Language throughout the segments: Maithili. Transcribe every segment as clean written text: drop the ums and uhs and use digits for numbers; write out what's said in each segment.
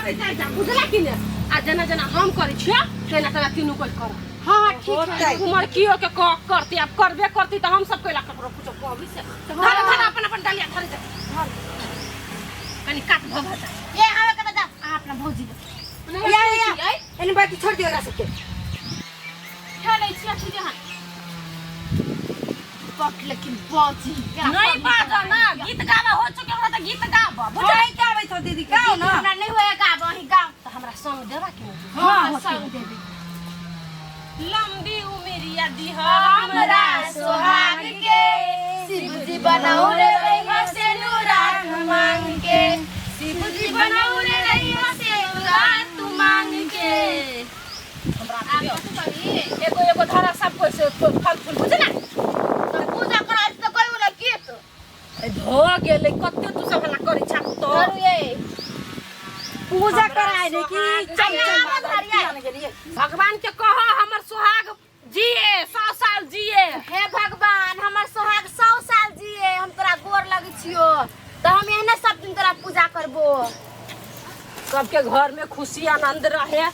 करे जाय जा बुझला कि ने आ जेना जेना हम करै छियै तेना तेना तीनू कोइ कर। हाँ ठीक है। उमर कियो के क करती आब करबे करती त हम सब कैला ककरो कुछो कहबी से। धर धर अपन अपन डलिया धर जा, धर कनी काट भ भता। ए आवे के जा आ अपना भौजी के या या एने बाकी छोड़ दियो एकरा सबके। खेलै छियै अथी जहन पक लेकिन बाजी नहीं बाजा ना, गीत गावा हो चुके हमरा त गीत गावा बुझल नहीं गाबै छौ दीदी, गाओ ना। हमरा नहीं होए गाब, अहीं गाओ। त हमरा संग देबा कि नहीं? हां संग देबे। लंबी उमेरिया दिह हमरा सोहाग के, शिव जी बनौले रहिया से रात मांग के, शिव जी बनौले रहिया से रात मांग के। हमरा एगो एगो धारा सब कोई से फल फूल बुझला। तो पूजा कराइ त कहियो ना गीत भ गेलै। कते तू सब हल्ला करै छा तो धरू ये पूजा कराय रे की चल चल धरिया। भगवान के कह हमर सुहाग जिए 100 साल जिए। हे भगवान हमर सोहाग 100 साल जिए, हम तोरा गोर लगै छियो त हम एहने सब दिन तोरा पूजा करबो। सबके घर में खुशी आनंद रहे।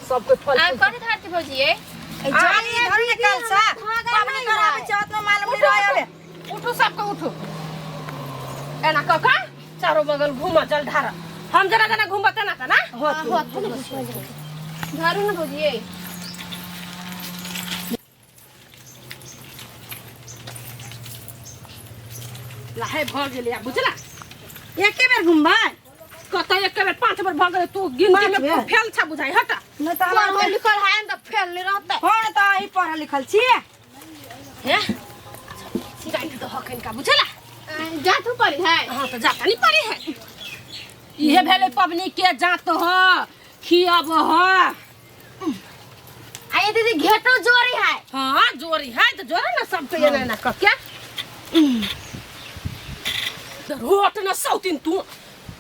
सबके फल आ कथि धरती भौजी ये? जानी धर ने कल सा पबनी कराबे चौथ में मालूम नहीं रहे अबे। उठू सबके उठू एना क का चारो बगल घूम जल ढार। हम जना जना घूमब तेना तना धरू न भौजी ये। लाहे भ गेलै आब बुझला। एके बेर घुमबै कतऽ एके बेर 5 बेर भ गेलै। तू गिनती में पाँच बेर? फेल छा बुझाइ हट। नहीं त हमरा पढ़ल लिखल है त फेल नहीं रहतै। हां त ई पढ़ल लिखल छियै। हे जाइन त हकन का बुझला। जात पड़ी है। हां त जात नहीं पड़ी है। इहे भेलै पबनी के जात ह खियाब ह। आ ये दीदी घेटो जोरी है। हां जोरी है त जोरे न सब के एना एना क के रोट न सौतिन तू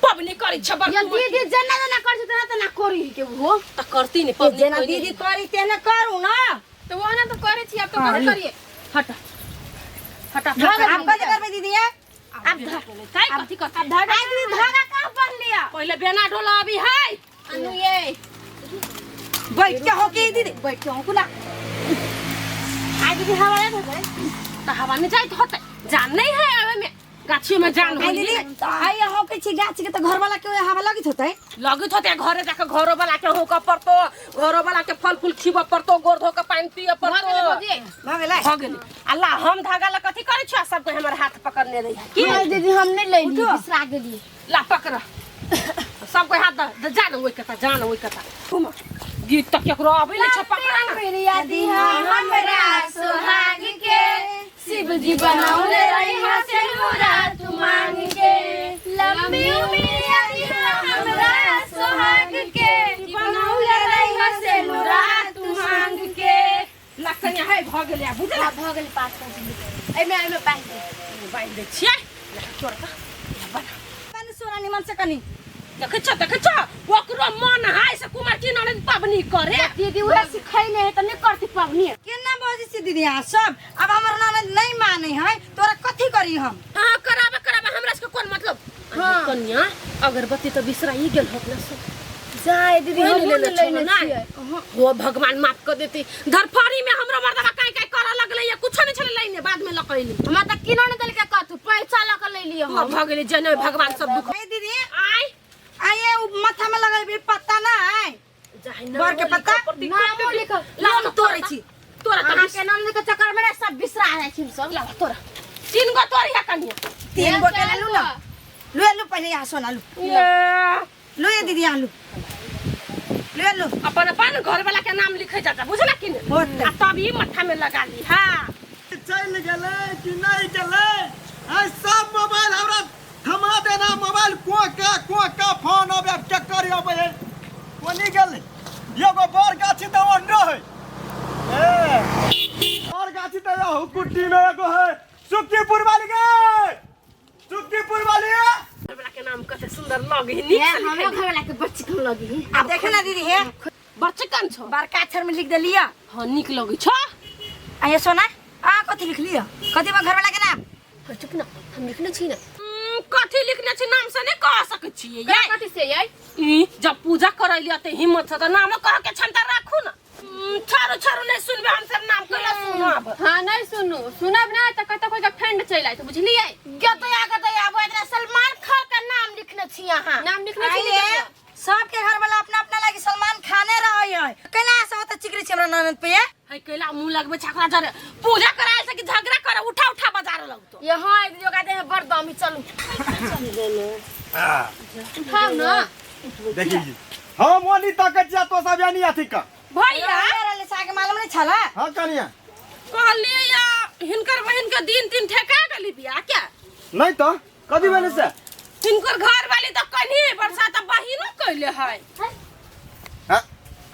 पबनी करी छ बर ये दीदी जेना जेना कर छै तेना तेना करी के हो त करती नहीं पबनी जेना कोई दीदी करी तेना करू ना। त वो ना त करे छी अब तो करू करिए। हट हट आप कथि करबै दीदी ये? अब काय कथि करती? अब धागा दीदी धागा कहाँ बांध लिया? पहले बेना ढोला अभी है। अनु ये बैठ के हो के दीदी बैठ के हो कुना। आ दीदी हवा ले धरे त हवा नहीं जाइत होते जान नहीं है आवे में गाछी में जान आई होई दीदी आई हो के छी गाछ के त घर वाला के हवा लगित होतै। लगित होते घरे जाके घरो वाला के होका पड़तो, घरो वाला के फल फूल खिब पड़तो, गोर धो के पानी पिए पड़तो। भ गेलै भ गेलै। अल्लाह हम धागा ला कथि करै छी सबके हमर हाथ पकड़ने रही है की? नहीं दीदी हम नहीं लेली बिसरा गेली। ला पकड़ सबके हाथ द जान ओइ कता जान ओइ कता घुम गीत त केकरो आबै नै छ पकड़ा ना। मेरी यादी हमरा सोहाग के, शिव जी बनौले रही से रात मांग के, लंबी उम्र यादी हमरा सोहाग के, बनौले रही से रात मांग के। लखनिया है भ गेलै आब बुझला। भ गेलै 5 मिनट एमे एमे बांधि दे। बांधि दै छियै तोरा का बना कनी सोना निमन से कनी देखै छ देखै छ ओकरो मन है से कुमार की ननद पबनी करे। दीदी उहे सिखैले है त नहीं करती पबनी। केना बजै छी दीदी अहाँ सब? अब हमर ननद नहीं मानै है तोरा कथि करी हम? हां कराबा कराबा हमरा सबके कोन मतलब? हां कन्या अगरबत्ती त बिसराई गेल हो अपना सब। जाए दीदी हम हम लेने लेने ना छियै। हो भगवान माफ कर देती। धरफड़ी में हमरो मर्दवा काय काय करऽ लगलै या कुछो नहीं छलै लाइने बाद में लकैली। हमरा त किनो नहीं देलकै कथु पैसा ल के ले लियो हम भ गेलै जने भगवान सब दुख। ए दीदी आय आये उ माथा में लगैबी पत्ता ना आय जाहि ना बर के पत्ता? नामो लिखल लाओ हम तोड़ै छी। तोरा त अहाँ के नाम के चक्कर में सब बिसरा जाइ छी हम सब। लाओ तोरा 3 गो तोरी है कन्या। 3 गो के लू ना लू लू पहले यहाँ सोना लू लू ये दीदी यहाँ लू लू लू अपन अपन घर वाला के नाम लिखे जाता बुझला कि नहीं? होतै। आ तब ई माथा में लगा ली। हां चल गेलै कि नहीं गेलै? आ सब मोबाइल हमरा थमा देना मोबाइल को का फोन आबे केकर आबे है कोनी गेलै? एगो बड़ गाछी त ओन्नो है ए बड़ गाछी त यहू कुट्टी में एगो है सुखीपुर वाली गे सुखीपुर वाली घर वाला के नाम कते सुंदर लगे नीक से हमरो लिखल। घर वाला के बच्ची कम लगी आ देखे ना दीदी हे बच्चे कन छौ बड़का अक्षर में लिख देलिया। हां नीक लगे छ। आ ये सोना आ कथि लिख लिया? कथि बा घर वाला के नाम? चुप ना हम लिखने छी ना। कथि लिखने लिखने छी नाम से नहीं कह सकै छियै यै। कथी से यै ई जब पूजा करै लिया ते हिम्मत से त नामो कह के क्षमता राखू ना। छोड़ू छोड़ू नहीं सुनबे हम सब नाम कैला सुनब। हाँ नहीं सुनू सुनब ना त कतौ कोई के फ्रेंड चलि आयत बुझलियै। गदया गदया वो सलमान खान का नाम लिखने छी अहाँ। नाम लिखने छी। आइए सबके घर वाला अपना अपना लागी सलमान खाने रहे है केना से होता चिकरी छी हमरा ननद पे ये? है कैला मुंह लगबे छकरा जरे पूजा कराए से कि झगड़ा करे उठा उठा बाजार लगतो। यहाँ एक जोगा दे है बड़ दामी चलू। उठाउ ना। देखी जी हम ओनी तक छिया तो सब यानी अथी का भैया रहले से आगे मालूम नहीं छला। हां कनिया कहलिए या हिनकर बहिन के दिन तीन ठेका गेली बिया क्या? नहीं तो कदी बने से हिनकर घर वाली तो कन्ही बरसात बहिनो कैले है। हां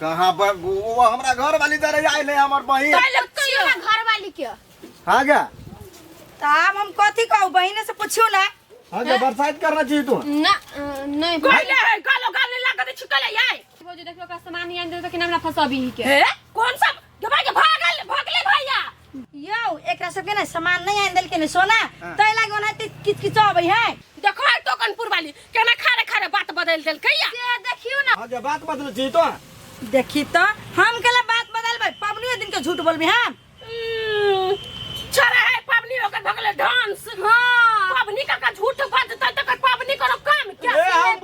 कहां वो हमरा घर वाली जरे आइले हमर बहिन। कैले पूछियो ना घर वाली के। हां गा त आब हम कथी कहू बहिने से पूछियो ना। हां गा बरसात करना चाहिए तू ना नहीं कैले है गालो गाल लागत छिकले याय। भौजी देखियो का सामान आनि देलकै कि ना हमरा फसबी ही के। हे कौन सब भाई के भागल भागले भैया। यौ एकरा सबके ना सामान नहीं आनि देलकै ने सोना तै लागी ओनाहिते किचकिचाबै है। देखो है टोकनपुर वाली केना खारे खारे बात बदल देलकै या। से देखियो ना। हां जे बात बदल छी तो देखी तो हम केला बात बदलबै पबनियो दिन के झूठ बोलबी हम। छोड़ा है पबनी ओकर भगले डांस। हां पबनी का का झूठ बजतै तकर पबनी करो काम क्या। ए हम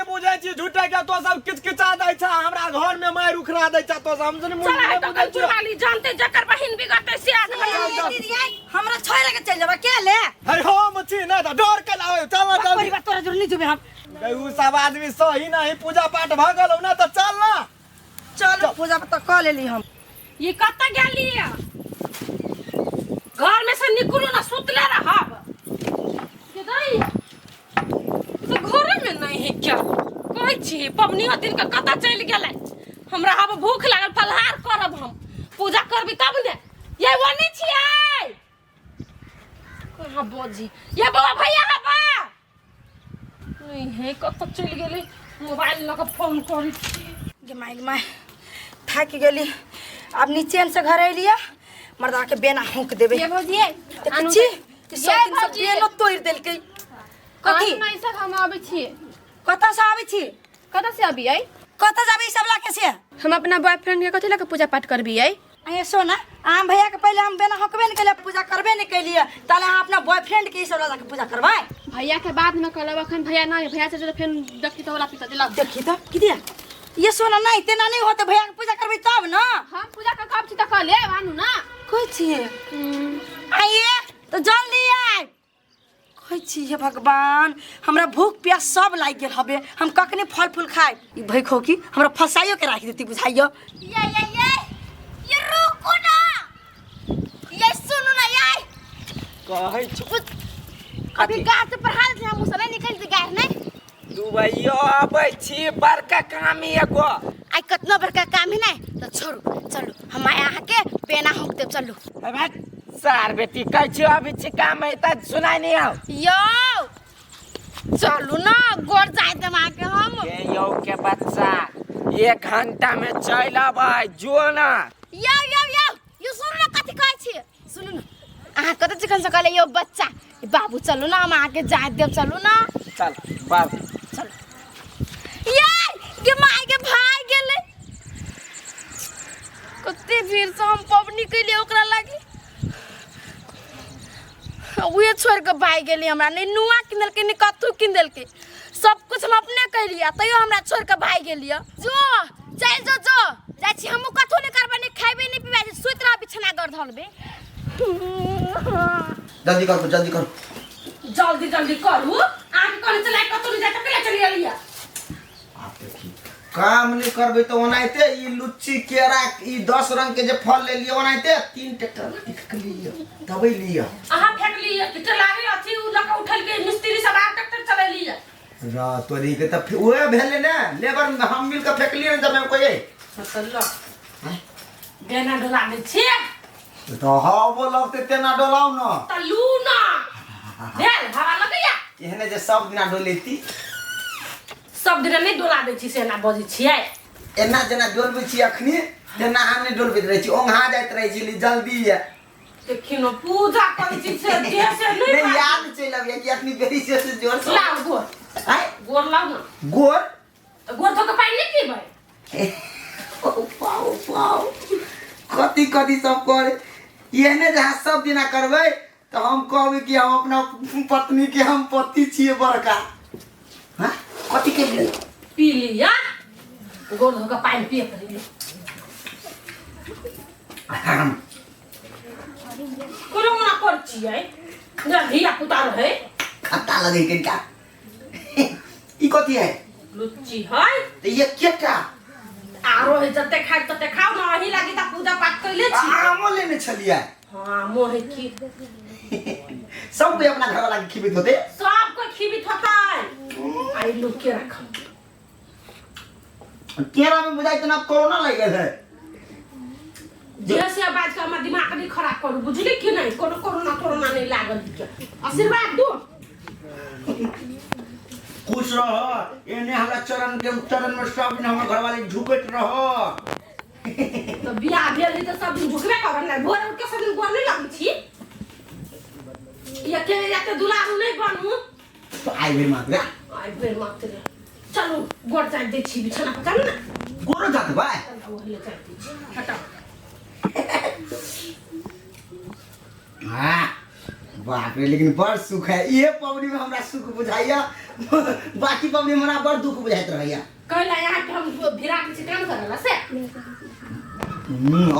बुझै छी झूठा के तो सब किचकिचा दै छ हमरा घर में मार उखड़ा दै छ तो सब हम जन चला है टोकनपुर वाली जानते जकर बहिन बिगड़ते से आग दीदी हमरा छोड़ के चल जाबा के ले। है हम छी ना त डर के लावे चल ना जल्दी। परिवार तोरा जरूर नहीं जुबे हम। उ सब आदमी सही नहीं पूजा पाठ भ गेलौ ना त चल ना। चलो पूजा पाठ क लेली हम। ये कत गेली घर में से निकलू ना सुतले रहब के दाई तो घर में नहीं है क्या कहै छी पबनी दिन के कत चलि गेलै। हमरा अब भूख लागल फलहार करब हम पूजा करबी तब ने। ये वनी छियै कहाँ बोजी ये बौआ भैया हबा नहीं है कत चलि गेलै मोबाइल लऽ के फोन करै छी। गे my गे my थाकि गेली अब नीचे से घर अलियै मर्दा के बेना होंक देबै। ये भौजी देखै छी कि सब दिन सब बेनो तोड़ि देलकै। कथी आनु ना ई सब हम आबै छी। कतऽ से आबै छी? कतऽ से अबियै? कतऽ जाबै ई सब लऽ के से? हम अपना बॉयफ्रेंड के कथी लऽ के पूजा पाठ करबियै? अरे सोना आम भैया के पहले हम बेना होकबे नहीं कैलियै पूजा करबे नहीं कैलियै ताले अहाँ अपना बॉयफ्रेंड के ई सब लऽ जाके पूजा करबै। भैया के बाद में कहलब अखन भैया नहीं भैया से फेन देखी तो वाला पीता दिला। देखी तो की दिया ये सोना नहीं तेना नहीं होते भैया के पूजा करबै तब ना। हम पूजा कर कब छी त कह ले आनु ना। कहै छियै आइए तो जल्दी आइ। कहै छी हे भगवान हमरा भूख प्यास सब लागि गेल हबे हम कखनी फल फूल खाइ। ई भैखो की हमरा फसाइयो के राखि देती बुझाइयो। ये ये ये ये रुको ना ये सुनू ना ये कहै छी अभी गाछ पर हाथ हम उसने निकल दे गाय नहीं दुबइयो आबै छी बड़का काम एगो। आई कतना बड़का काम है नहीं तो छोड़ू चलू हम आए अहाँ के पेना होक देब चलू। अबे सार बेटी कहै छी अबै छी काम है त सुनाइ नहीं आउ। यौ चलू ना गोर जाय देब अहाँ के हम। ए यौ के बच्चा 1 घंटा में चलि अबै जो ना। यौ यौ यौ यौ सुनू ना कथी कहै छी सुनू ना अहाँ कतऽ चिकन से कहले यौ बच्चा बाबू चलू ना हम अहाँ के जाय देब चलू ना। चल बाबू चलू। ये के माय के भाई गेलै कते भीड़ से हम पबनी कैलियै ओकरा लागी उहे छोड़ के भागि गेली हमरा नहीं नुआ किन देलकै नहीं कथू किन देलकै सब कुछ हम अपने कैलियै तैयो हमरा छोड़ के भागि गेलियै। जो चलि जो जो जाइ छी हमहूँ कथू नहीं करबै नहीं खैबै नहीं पीबै सुति रह बिछना गर धरबै। जल्दी करू जल्दी करू जल्दी जल्दी करू आके कॉलेज चला कतौ नहीं जाय त केला चलि गेलियै। आप देखी काम नहीं करबे तो ओनाहिते ई लुच्ची केरा ई 10 रंग के जे फल ले लियो ओनाहिते 3 ट्रैक्टर फेंक लियो दबै लियो। अहाँ फेंक लियो कि चलावे अथी उ लक उठल के मिस्त्री सब आ ट्रैक्टर चलै लियो। रा तोरी के त ओए भेले ने लेबर हम मिल के फेंक लियो ने जब हम कोई मतलब बेना डोला दै छियै तो हाँ बोलते तेना डोलाउ न त लू ना भेल हवा लगैया एहने जे सब दिना डोलेती सब दिना नहीं डोला दै छी से एना बजै छियै। एना जेना डोलबै छी अखनी तेना हम नहीं डोलबैत रहै छी ओंघा जाइत रहै छी जल्दी ये। देखियो न पूजा करै छी से देह से नहीं नहीं बाजू। याद चलि अबैया कि अखनी बेरी से से जोर से लाउ गोर आय गोर लाउ न गोर तऽ गोर धो के पानि नहि पीबै ओ पाओ पाओ कथी कथी सब करे एहने जहाँ सब दिना करबै तऽ हम कहबै कि हम अपना पत्नी के हम पति छियै बड़का हाँ कथी के लिए पी लिया गोर धो के पानि पिए पड़े कोनो मना कर छियै जे धिया पुता रहै खट्टा लगै कनिका ई कथी है लुच्ची है तऽ एकेटा आरो है जते खाइ तते खाउ ना अही लागी त पूजा पाठ कैले छी आमो लेने छलियै हाँ आमो है की सब कोई अपना घरवाला के खिबित होते सब कोई खिबित होतै आई लोग के रख केरा में बुझाइ तना कोरोना लागि गेल है जे से आवाज के हमर दिमाग नहीं खराब करू बुझली कि नहीं कोनो कोरोना तोरोना नहीं लागल के आशीर्वाद दो खुश रह एने हमरा चरण के चरण में सब दिन हमर घरवाली झुकैत रह तो बियाह भेल है तो सब दिन झुकबे करब ना भोर उठ के सब दिन गोर नहीं लगै छी ये के या के दुलारू नहीं बनू तो आई भेल मात्र आई भेल मात्र चलू गोर चाट दै छी बिछाना पर चलू ना गोरो जात भाई चलू ओहिले चाट दै छी हटाओ हाँ बाप रे लेकिन बड़ सुख है ये पबनी में हमरा सुख बुझाइया बाकी पबनी में हमरा बड़ दुख बुझाइत रहैया कहला यहाँ के हम भिड़ा के काम करला से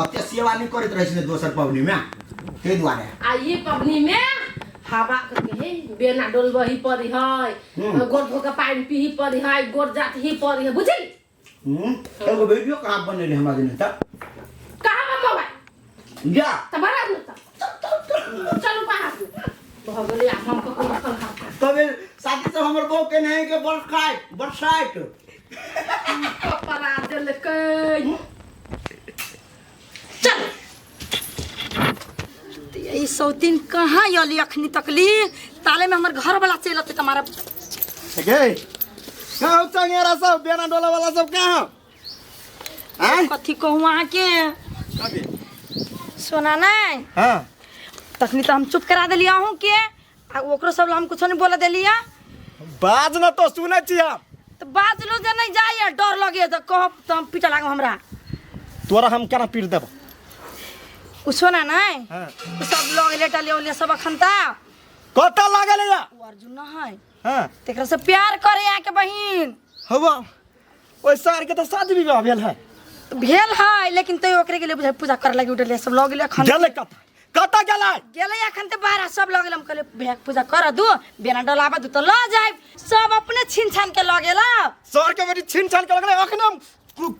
ओते सेवा नहीं करैत रहै छै दोसर पबनी में ताहि दुआरे आ ये पबनी में हवा के हे बेना डोलबही पड़ी है गोर धो के पानि पीही पड़ी है गोर जात ही पड़ी है बुझली एगो वीडियो कहाँ बनेले हमरा दिन तक कहाँ बा मोबाइल जा त बड़ा न त चलू बाहर भऽ गेलै आब हम ककरो फलहार तबे साथी सब हमर बहू के नहीं के बरसाइत बरसाइत कपड़ा देलकै चल ई सौतीन कहाँ अली अखनी तकली ताले में हमर घर वाला चलि अतै तऽ मारा गे कहाँ हो चंगेरा सब बेना डोला वाला सब कहाँ हो आँय कथी कहूँ अहाँके कथी सोना नहीं हाँ तखनी तऽ हम चुप करा देलियै अहूँके आ ओकरो सब ला हम कुछो नहीं बोल देलियै बाज न तो सुनै छी हम तऽ बाजलो जे नहीं जाइए डर लगे तऽ कहब तऽ हम पीटऽ लागब हमरा तोरा हम केना पीट देब उ सोना नहीं हाँ। उ सब लग लेटल उले सब अखन तऽ कतऽ लागल या उ अर्जुन न है हाँ तेकरा से प्यार करे आके बहिन हवा ओहि सार के तऽ शादी विवाह भेल है तऽ भेल है लेकिन तैयो ओकरे के लिए बुझाइ पूजा करे लागी उठले सब लग गेलै अखन गेलै कतऽ कतऽ गेलै गेलै अखन तऽ बाहर सब लऽ गेल हम कहलियै भैया के पूजा कर दू बेना डलाबऽ दू तऽ लऽ जायब सब अपने छीन छान के लऽ गेल सर के बेटी छीन छान के लगलै अखने हम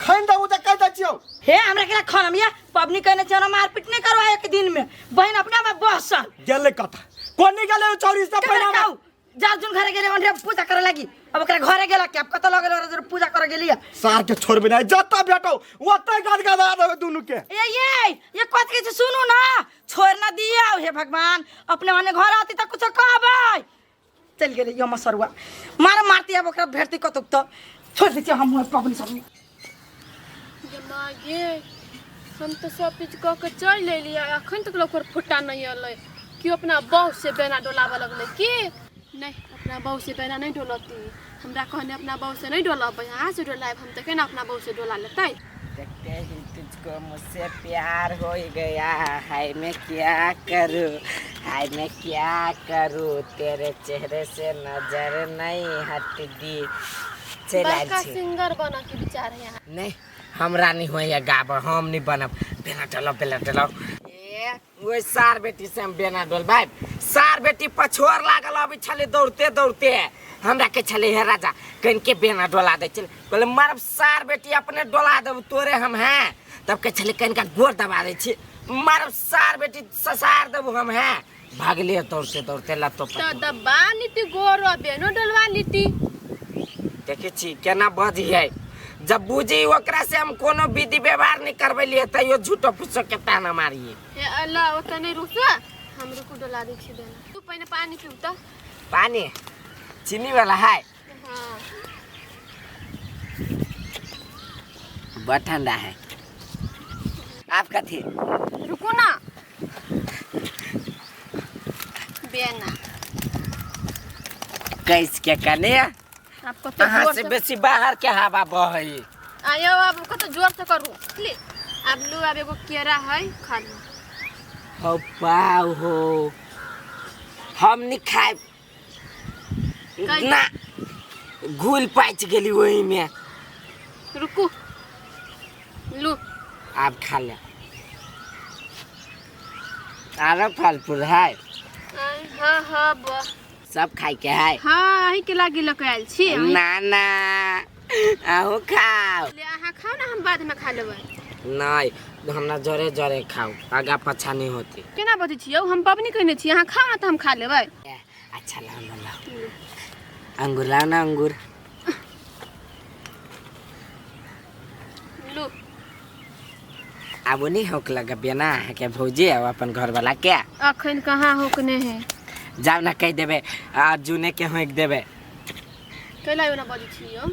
खाइन देबू तऽ कहि दै छियौ हे हमरा केना खाना या पबनी कहने छै हमरा मारपीट नहीं करवा एक दिन में बहन अपना में बसल गेलै कतऽ कोनी गेलै ओ चौरी से केना पहिना खाऊ जा जुन घरे गेले ओनरे पूजा करे लागी अब ओकरा घरे गेला के अब कत लगे ओकरा पूजा करे गेली सार के छोड़बे नहीं जतऽ भेटौ ओतै गदगदा देबै दुनू के ए ये ये कथी के छै सुनू ना छोड़ ना दिया हे भगवान अपने मने घर आती त कुछ कहबै चल गेले यो मसरुआ मार मारती अब ओकरा भेटती कतौ त छोड़ दै छियै हम पबनी सब गे माँ गे हम तऽ सब चीज कऽ के चलि एलियै अखन तक ओकर फुट्टा नहि एलै केओ अपना बहू से बेना डोलाबऽ लगलै की नहि अपना बहू से बेना नहि डोलती हमरा कहने अपना बहू से नहि डोलबै अहाँ से डोलायब हम तऽ केना अपना बहू से डोला लेतै देखते ही तुझको मुझसे प्यार हो गया हाय मैं क्या करूँ हाय मैं क्या करूँ तेरे चेहरे से नजर नहीं हटती चलि आयल बड़का छी सिंगर बनऽ के विचार है यहाँ नहीं हमरा नहीं होइए गाब हम नहीं बनब बेना डोलाउ बेना डोलाउ ए ओहि सार बेटी से हम बेना डोलबायब सार बेटी पछोर लागल अबै छलै दौड़ते दौड़ते हमरा के छलै हे राजा कनिके बेना डोला दै छलै कहले मरब सार बेटी अपने डोला देब तोरे हम हैं तब के छलै कनिका गोर दबा दै छी मरब सार बेटी ससार देबू हम हैं भागलियै दौड़ते दौड़ते लत्तो तऽ पर दबा नीति गोर आ बेनो डोलवा नीति देखै छी केना बजियै जब बुझी ओकरा से हम कोनो विधि व्यवहार नहीं करबेलियै तैयो झूठो फूसो के ताना मारिए हे अल्लाह ओतऽ नहि रुक हम रुकू डोला दै छी बेना तू पहिने पानी पीउ तऽ पानी चीनी वाला है हाँ बड़ ठंडा है आप कथी रुकू ना बेना। कैस के कने आब कते अहाँ जोर से से बेसी बाहर के हवा बहै। आयो आब कते जोर से करू ले। आब लू, आब एगो केरा है खा लू। हो पाव हो, हम नहीं खाए ना, घुल पाच गेली ओही में। रुकू लू, आब खा ले। आरो फल फूल है? हाँ हाँ बा। सब खाए के है? हाँ, अहीं के लागी लऽ के आयल छी। ना ना, अहूँ खाओ। ले अहाँ खाओ ना, हम बाद में खा लेबै। नहीं, हमरा जरे जरे खाओ, आगा पाछा नहीं होती। केना बजै छी यौ, हम पबनी कहने छी, अहाँ खाओ ना तऽ हम खा लेबै। अच्छा लाओ ना, लाओ अंगूर, लाओ ना अंगूर। लू। आब नहीं होक लगा बेना अहाँके भौजी और अपन घर वाला के? अखन कहाँ होकने है। जाओ ना कह देबे, अर्जुने के होक देबे। कैला ना बजै छी यौ?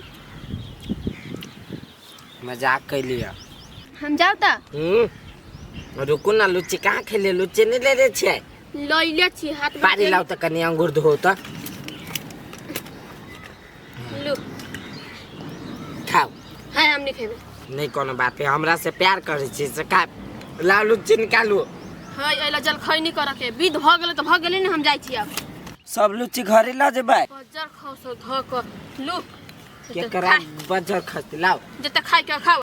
मजाक कैलियो। हम जाउ तऽ? रुकू ना, लुच्ची कहाँ खेलिए? लुच्ची नहीं ले रहे छे? लैले छी हाथ में। पानी लाओ तऽ कनी अंगूर धो तऽ। लू खाओ। है, हम नहीं खेबै। नहीं कोनो बात है, हमरा से प्यार करै छी से खा। लाओ लुच्ची निकालू। है, एला जलखै नहीं करऽ के, विध भऽ गेलै तऽ भऽ गेलै ने, हम जाइ छी आब। सब लुच्ची घरे लऽ जेबै? बज्जर खसो धऽ कऽ लू। केकरा बज्जर खसती? लाओ। जते खाइ के खाओ,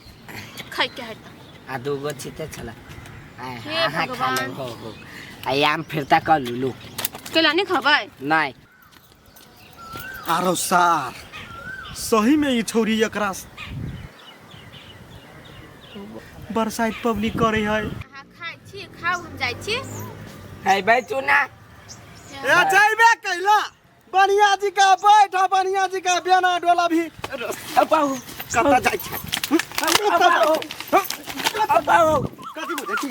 खाइ के है तऽ। आ दूगो छीते छला। हे अहाँ खा भगवान। लो। हो हो, आ आम फिरता कर लू लू। कैला नहीं खबै? नहीं। आरो सार, सही में ई छौरी एकरा बरसाइत पबनी करे है। अहाँ खाइ छी खाउ, हम जाइ छी। है बैठू ना। ए जाइबे कैला, बढ़िया जी का बैठ, बढ़िया जी का बेना डोला भी। अबाहु कतऽ जाइ छै? अबाहु अबाहु। कथी बुझै छी?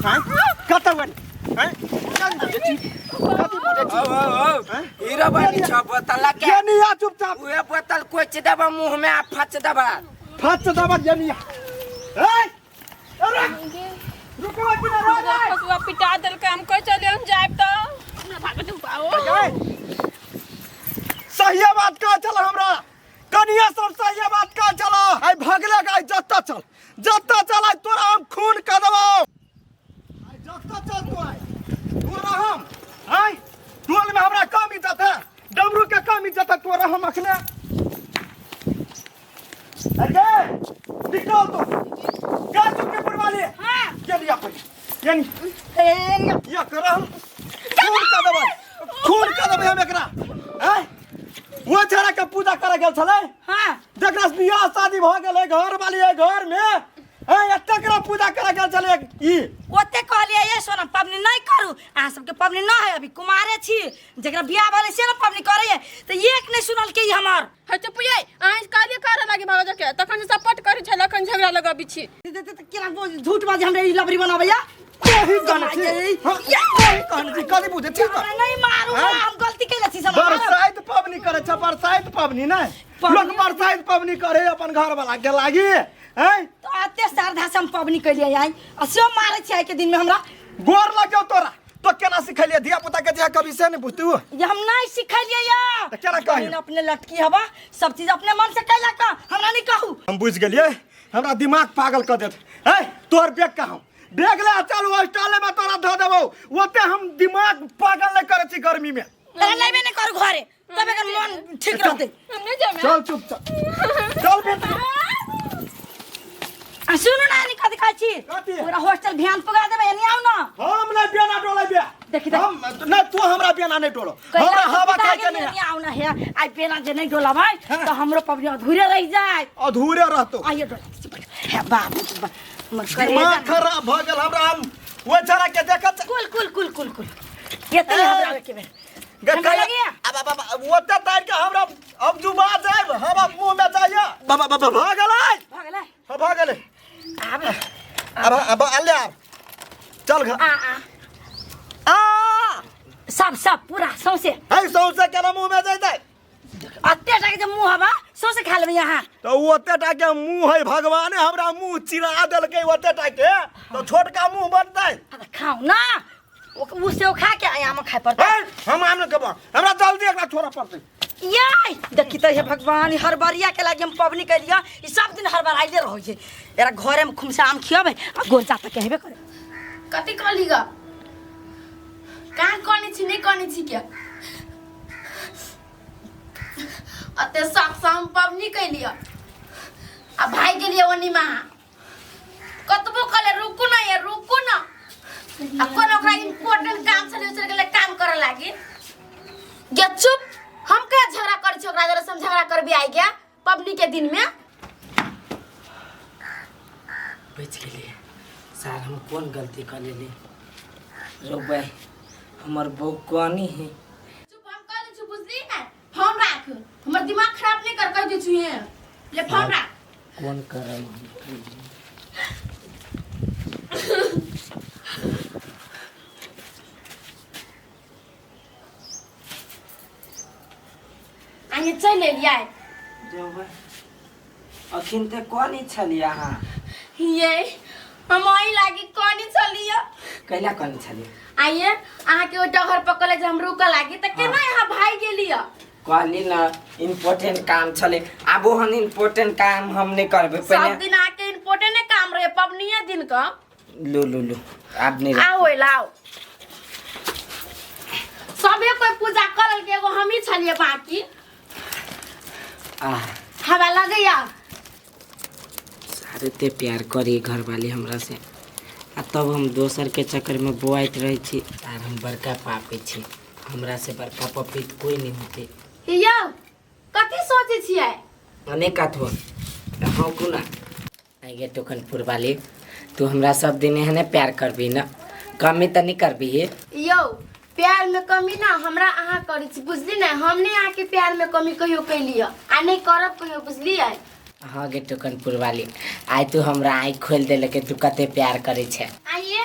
आँय, कतऽ गेल? आँय, कथी बुझै छी? कथी बुझै छी? हीरो बनी छ बोतल के। ये नहीं आ चुपचाप। उहे बोतल कोच देबा मुंह में आ फच देबा। फच देबा ये नहीं आ। ए अरे रुको कि ना रे। फसुआ पिटा देलकै, हम कह चले हम जायब तऽ हमरा भागऽ दू पाओ। सही बात कह चल, हमरा कनिया सब सही बात कह चल। आई भगले आई जत्ता चल, जत्ता चल, आई तोरा हम खून कर देबो। आई जत्ता चल तो, आई तोरा हम आई टोल में हमरा कम इज्जत है, डमरू के कम इज्जत है, तोरा हम अखने। अरे निकल तो क्या चुपके पुरवाली। हां ये लिया पड़ी यानी ये करा हम खून कर देबै, खून कर देबै हम एकरा। हैं वो छड़ा के पूजा करे गेल छलै? हां। जकरा से बियाह शादी भ गेलै, घर वाली है घर में, हैं तकरा पूजा करे गेल छलै ई। ओते कहलियै ये सोना पबनी नहीं करू, अहाँ सबके पबनी न है, अभी कुमारे छी, जकरा बियाह भेलै से न पबनी करैये, तऽ एक नहीं सुनल के ई हमर। हे चुप यै, अहाँ कहलियै करे लागी भागऽ के, तखन से सपोर्ट करै छलै, अखन झगड़ा लगबी छी। केना झूठ बाजी हमरा ई लबरी बनाबैया? तोही कहने छी, तोही कहने छी, कथी बुझै छी? नहीं मारू, हम गलती केले छी सब। बरसाइत पबनी करे छ, बरसाइत पबनी नै लोक बरसाइत पबनी करे अपन घर वाला के लागी। हैं तो अते श्रद्धा से हम पबनी केलियै आई, आ से मारै छी आइ के दिन में हमरा। गोर लग जाओ तोरा, तो केना सिखेलियै धिया पुता के? जे कभी से नहीं बुझतू ये हम नहीं सिखेलियै या। त केना कहियौ? बहिन अपने लटकी हवा सब चीज अपने मन से कैला का, हमरा नहीं कहू। हम बुझ गेलियै, हमरा दिमाग पागल कर देत। है तोहर बैग कहाँ? बैग ले चल, हॉस्टल में तोरा धऽ देबौ, ओते हम दिमाग पागल नहीं करै छी गर्मी में। तोरा लेबे नहीं करू घरे, तब एकर मन ठीक रहतै। हम नहीं जामे। चल चुप चल, चल बेटा। आ सुनू ना, नहीं कथी कहै छी? कथी? पूरा हॉस्टल ध्यान पुगा देबै, एनी आउ ना। हम नहीं बेना डोलेबे। देखी देख। हम नहीं, तू हमरा बेना नहीं डोलो, हमरा हवा खाइ के नहीं। एनी आउ ना हे, आई बेना जे नहीं डोलाबै त हमरो पबनी अधूरे रहि जाय। अधूरे रहतो। आइए डोला हे बाप रे, हमर करेजा। दिमाग खराब भ गेल हमरा। हम ओ छड़ा के देखत कुल कुल कुल कुल कुल एतने हमरा आवे के बेर। हमरा लगैया? अब अब अब ओते तार के हमरा अब जुबा जायब, हवा मुंह में जाइया। बाबा बाबा भ गेलै, भ गेलै, भ गेलै। आब अब अब अल्ले आब चल घर। आ आ आ सब सब पूरा सौंसे। है सौंसे केना मुंह में जैतै? अते टा के जे मुंह हवा सौंसे खा लेबै यहाँ। तो ओते टा के मुंह है, भगवाने हमरा मुंह चिरा देलकै ओते टा के, तो छोटका मुंह बनतै। खाउ ना। उ सेव खा के आ आम खाय पड़तै। ए, हम आम नहि खेबो, हमरा जल्दी एकरा छोड़ऽ पड़तै। याय देखी त हे भगवान, ई हरबरिया के लागी हम पबनी कैलिया, ई सब दिन हड़बड़ाइले रहै छै। एकरा घरे में खुमसा आम खियाबै आ गोरचा त कहबे करे। कथी कहली ग? कहाँ कहने छी नहीं कहने छी के? अते शौक से हम पबनी कैलिया आ भाई गेलिए ओनी महा। कतबो कहले रुकू ना यार, रुकू ना। आ कोन ओकरा इम्पोर्टेंट काम छलै, चलि गेलै काम करऽ लागी। गे चुप, हम कहिया झगड़ा करै छी ओकरा जरे से? हम झगड़ा करबी आइ गया पबनी के दिन में? बचि गेलियै सार, हम कोन गलती कऽ लेली रौ? हमर बहू कनी है। चुप, हम कह दै छी, बुझली ने? फोन राख, हमर दिमाग खराब नहीं कर, कह दै छी। हे ले फोन राख। कोन करै? आइए चलि एलियै। रौ, अखन तऽ कनी छलियै अहाँ। ये हम ओहि लागी कनी छलियै। कैला कनी छलियै? आइए अहाँके ओहि डहर पकड़ले जे हम रुकऽ लागी तऽ केना अहाँ भागि गेलियै? कहली ना इम्पोर्टेंट काम छलै। आब ओहन इम्पोर्टेंट काम हम नहि करबै। सब पहिले दिन अहाँके इम्पोर्टेंट काम रहे पबनिये दिन का। लू लू लू, आब नहि। आओ लाओ, सबे कोई पूजा करल के एगो हमही छलियै बाकी। आह, हवा लगैया। सारे ते प्यार करी घरवाली हमरा से आ तब हम दोसर के चक्कर में बोआइत रहै छी। आर हम बड़का पापी छी, हमरा से बड़का पपीत कोई नहीं होते। यौ कथी सोचै छियै? अनेक कथो हाँ कोना आइ गे टोकनपुर वाली, तू हमरा सब दिन एहने प्यार करबी ना? कमी तऽ नहीं करबी हे? यौ प्यार में कमी ना हमरा अहाँ करै छी, बुझली ने? हम नहीं अहाँके प्यार में कमी कहियो कैलियै आ नहीं करब कहियो, बुझलियै? हाँ गे टोकनपुर वाली, आइ तू हमरा आँखि खोलि देलक, तू कते प्यार करै छै। आइए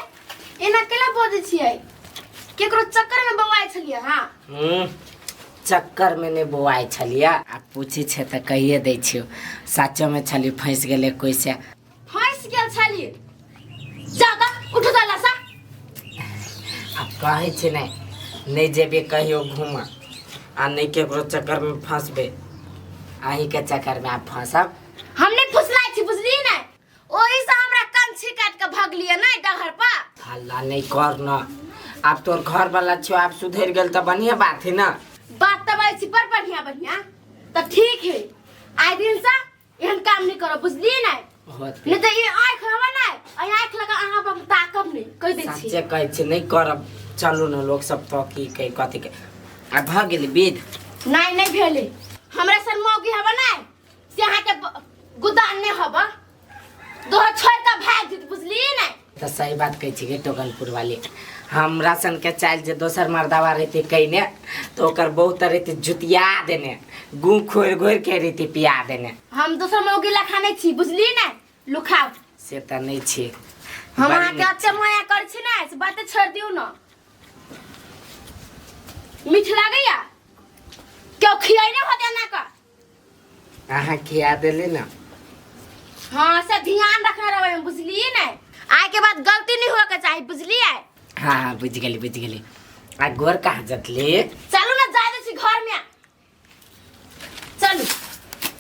एना केला बजै छियै? केकरो चक्कर में बौआइ छलियै? हाँ। चक्कर में नहीं बौआइ छलियै। आ पूछी छै तऽ कहिए दै छियौ, सचो में छली, फंसि गेलै कोइ से। फंसि गेल छलियै? जाउ तऽ उठू तऽ लसा। आब कहै छै नहि, नहि जेबै कहियो घूमऽ आ नहि केकरो चक्कर में फंसबै। अहीँके चक्कर में आब फंसब। हम नहीं फुसलाइ छी, बुझलियै ने? ओही से हमरा कंछी काटि के भगलियै नै डहर पर। हल्ला नहीं कर न, आब तोर घर वाला छियो, आब सुधरि गेल तऽ बढ़िया बात है ना। बात तऽ बाजै छी बड़ बढ़िया बढ़िया। तऽ ठीक है, आइ दिन से एहन काम नहीं करब, बुझलियै ने? होते। नहीं तऽ ई आँखि हमर नहि, एहि आँखि लगा अहाँ पर हम ताकब नहि, कहि दै छी। सच्चे कहै छी, नहीं करब। चलू ने, लोग सब तो की कही कथी के। आ भऽ गेली विध? नहि, नहि भेलै। हमरा सन मौगी हब नहि से अहाँके गुदान नहि हब, दोहर छोड़ि कऽ भागि जेत, बुझलियै ने? तऽ सही बात कहै छी गे टोकनपुर वाली, हमरा सन के चालि जे दोसर मर्दावा रहते कहिने तऽ ओकर बहुत रहते जुतिया देने, गू खोरि घोरि के रहते पिया देने। हम दोसर मौगी लखा नहि छी, बुझलियै ने? लुखाउ। से तऽ नहि छी। हम बड़ी अहाँके नीक। अच्छे माया करै छी ने, से बाते छोड़ि दियौ ने। मीठ लागैया? केओ खियैने होते एना कऽ? अहाँ खिया देली ना। हाँ से ध्यान रखने रहबै, बुझलियै ने? आइ के बाद गलती नहीं होके चाही, बुझलियै? हाँ हाँ, बुझि गेली बुझि गेली। आ गोर कहाँ जतली? चलू।